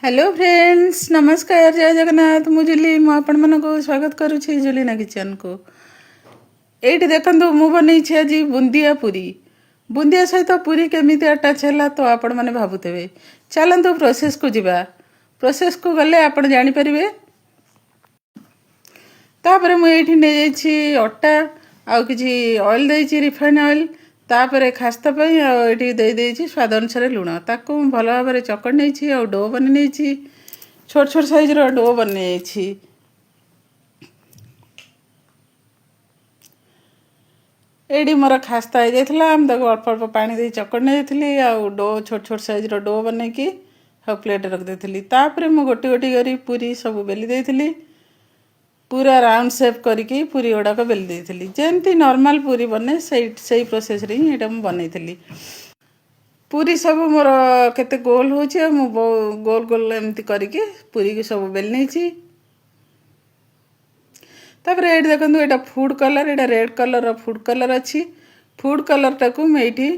Hello friends, ନମସ୍କାର, ଜୟ ଜଗନ୍ନାଥ। ମୁଁ ଜୁଲି, ମୁଁ ଆପଣମାନଙ୍କୁ ସ୍ୱାଗତ କରୁଛି ଜୁଲିନା କିଚେନକୁ। ଏଇଠି ଦେଖନ୍ତୁ, ମୁଁ ବନେଇଛି ଆଜି ବୁନ୍ଦିଆ ପୁରୀ। ବୁନ୍ଦିଆ ସହିତ ପୁରୀ କେମିତି ଆଟାଚ୍ ହେଲା ତ ଆପଣମାନେ ଭାବୁଥିବେ। ଚାଲନ୍ତୁ, ପ୍ରୋସେସ୍କୁ ଯିବା। ପ୍ରୋସେସ୍କୁ ଗଲେ ଆପଣ ଜାଣିପାରିବେ। ତାପରେ ମୁଁ ଏଇଠି ନେଇଯାଇଛି ଅଟା ଆଉ କିଛି ଅଏଲ୍ ଦେଇଛି, ରିଫାଇନ୍ ଅଏଲ୍। ତାପରେ ଖାସ୍ତା ପାଇଁ ଆଉ ଏଇଠି ଦେଇଦେଇଛି ସ୍ୱାଦ ଅନୁସାରେ ଲୁଣ। ତାକୁ ମୁଁ ଭଲ ଭାବରେ ଚକଟି ନେଇଛି ଆଉ do ବନେଇ ନେଇଛି। ଛୋଟ ଛୋଟ ସାଇଜ୍ର do ବନେଇ ଯାଇଛି। ଏଇଠି ମୋର ଖାସ୍ତା ହେଇଯାଇଥିଲା। ମୁଁ ତାକୁ ଅଳ୍ପ ଅଳ୍ପ ପାଣି ଦେଇ ଚକଟି ନେଇଯାଇଥିଲି ଆଉ do ଛୋଟ ଛୋଟ ସାଇଜ୍ର do ବନେଇକି ଆଉ ପ୍ଲେଟ୍ରେ ରଖିଦେଇଥିଲି। ତାପରେ ମୁଁ ଗୋଟି ଗୋଟି କରି ପୁରୀ ସବୁ ବେଲି ଦେଇଥିଲି। ପୁରା ରାଉଣ୍ଡ ସେପ୍ କରିକି ପୁରୀ ଗୁଡ଼ାକ ବେଲି ଦେଇଥିଲି। ଯେମିତି ନର୍ମାଲ୍ ପୁରୀ ବନେ, ସେଇ ସେଇ ପ୍ରୋସେସ୍ରେ ହିଁ ଏଇଟା ମୁଁ ବନେଇଥିଲି। ପୁରୀ ସବୁ ମୋର କେତେ ଗୋଲ ହେଉଛି ଆଉ ମୁଁ ଗୋଲ ଗୋଲ ଏମିତି କରିକି ପୁରୀକୁ ସବୁ ବେଲି ନେଇଛି। ତାପରେ ଏଇଠି ଦେଖନ୍ତୁ, ଏଇଟା ଫୁଡ଼୍ କଲର୍। ଏଇଟା ରେଡ଼୍ କଲର୍ର ଫୁଡ଼୍ କଲର୍ ଅଛି। ଫୁଡ଼୍ କଲର୍ଟାକୁ ମୁଁ ଏଇଠି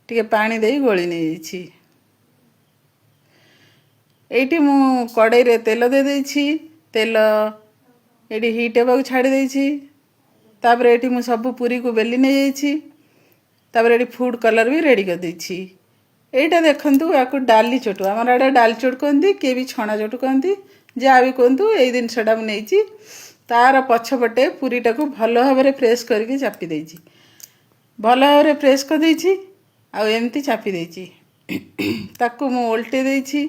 ଟିକେ ପାଣି ଦେଇ ଗୋଳି ନେଇଯାଇଛି। ଏଇଠି ମୁଁ କଡ଼େଇରେ ତେଲ ଦେଇଦେଇଛି। ତେଲ ଏଇଠି ହିଟ୍ ହେବାକୁ ଛାଡ଼ି ଦେଇଛି। ତାପରେ ଏଇଠି ମୁଁ ସବୁ ପୁରୀକୁ ବେଲି ନେଇଯାଇଛି। ତାପରେ ଏଇଠି ଫୁଡ଼୍ କଲର୍ ବି ରେଡ଼ି କରିଦେଇଛି। ଏଇଟା ଦେଖନ୍ତୁ, ୟାକୁ ଡାଲି ଚଟୁ, ଆମର ଏଇଟା ଡାଲି ଚଟୁ କୁହନ୍ତି, କିଏ ବି ଛଣା ଚଟୁ କୁହନ୍ତି। ଯାହା ବି କୁହନ୍ତୁ, ଏଇ ଜିନିଷଟା ମୁଁ ନେଇଛି। ତାର ପଛପଟେ ପୁରୀଟାକୁ ଭଲ ଭାବରେ ପ୍ରେସ୍ କରିକି ଚାପି ଦେଇଛି। ଭଲ ଭାବରେ ପ୍ରେସ୍ କରିଦେଇଛି ଆଉ ଏମିତି ଚାପି ଦେଇଛି। ତାକୁ ମୁଁ ଓଲଟେଇ ଦେଇଛି।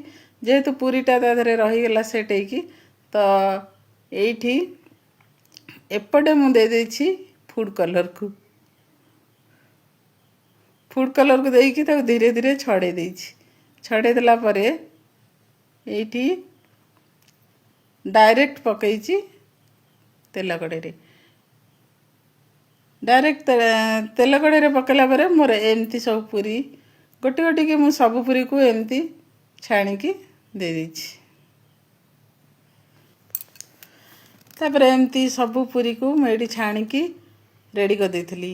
ଯେହେତୁ ପୁରୀଟା ତା ଦେହରେ ରହିଗଲା ସେଟ୍ ହେଇକି, ତ ଏଇଠି ଏପଟେ ମୁଁ ଦେଇଦେଇଛି ଫୁଡ଼୍ କଲର୍କୁ। ଫୁଡ଼୍ କଲର୍କୁ ଦେଇକି ତାକୁ ଧୀରେ ଧୀରେ ଛଡ଼େଇ ଦେଇଛି। ଛଡ଼େଇ ଦେଲା ପରେ ଏଇଠି ଡାଇରେକ୍ଟ ପକେଇଛି ତେଲ କଡ଼େଇରେ। ଡାଇରେକ୍ଟ ତେଲ କଡ଼େଇରେ ପକେଇଲା ପରେ ମୋର ଏମିତି ସବୁ ପୁରୀ ଗୋଟି ଗୋଟିକି ମୁଁ ସବୁ ପୁରୀକୁ ଏମିତି ଛାଣିକି ଦେଇଦେଇଛି। ତାପରେ ଏମିତି ସବୁ ପୁରୀକୁ ମୁଁ ଏଇଠି ଛାଣିକି ରେଡ଼ି କରିଦେଇଥିଲି।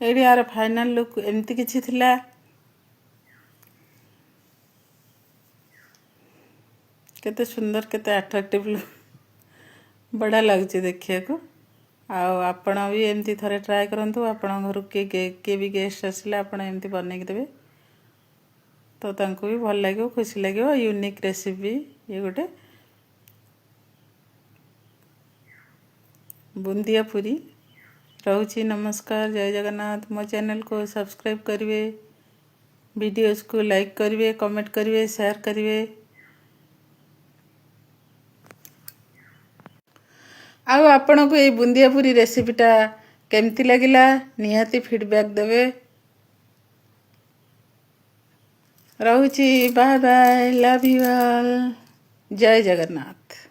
ଏଇଠି ଆର ଫାଇନାଲ୍ ଲୁକ୍ ଏମିତି କିଛି ଥିଲା। କେତେ ସୁନ୍ଦର, କେତେ ଆଟ୍ରାକ୍ଟିଭ୍ ଲୁକ୍, ବଢ଼ିଆ ଲାଗୁଛି ଦେଖିବାକୁ। ଆଉ ଆପଣ ବି ଏମିତି ଥରେ ଟ୍ରାଏ କରନ୍ତୁ। ଆପଣଙ୍କ ଘରକୁ କିଏ କିଏ ବି ଗେଷ୍ଟ ଆସିଲେ ଆପଣ ଏମିତି ବନେଇକି ଦେବେ ତ ତାଙ୍କୁ ବି ଭଲ ଲାଗିବ, ଖୁସି ଲାଗିବ। ୟୁନିକ୍ ରେସିପି ଇଏ ଗୋଟେ, ବୁନ୍ଦିଆ ପୁରୀ। ରହୁଛି, ନମସ୍କାର, ଜୟ ଜଗନ୍ନାଥ। ମୋ ଚ୍ୟାନେଲକୁ ସବସ୍କ୍ରାଇବ୍ କରିବେ, ଭିଡ଼ିଓସ୍କୁ ଲାଇକ୍ କରିବେ, କମେଣ୍ଟ କରିବେ, ସେୟାର କରିବେ। ଆଉ ଆପଣଙ୍କୁ ଏଇ ବୁନ୍ଦିଆ ପୁରୀ ରେସିପିଟା କେମିତି ଲାଗିଲା, ନିହାତି ଫିଡ଼ବ୍ୟାକ୍ ଦେବେ। ରହୁଛି, bye bye, love you all, Jay Jagannath.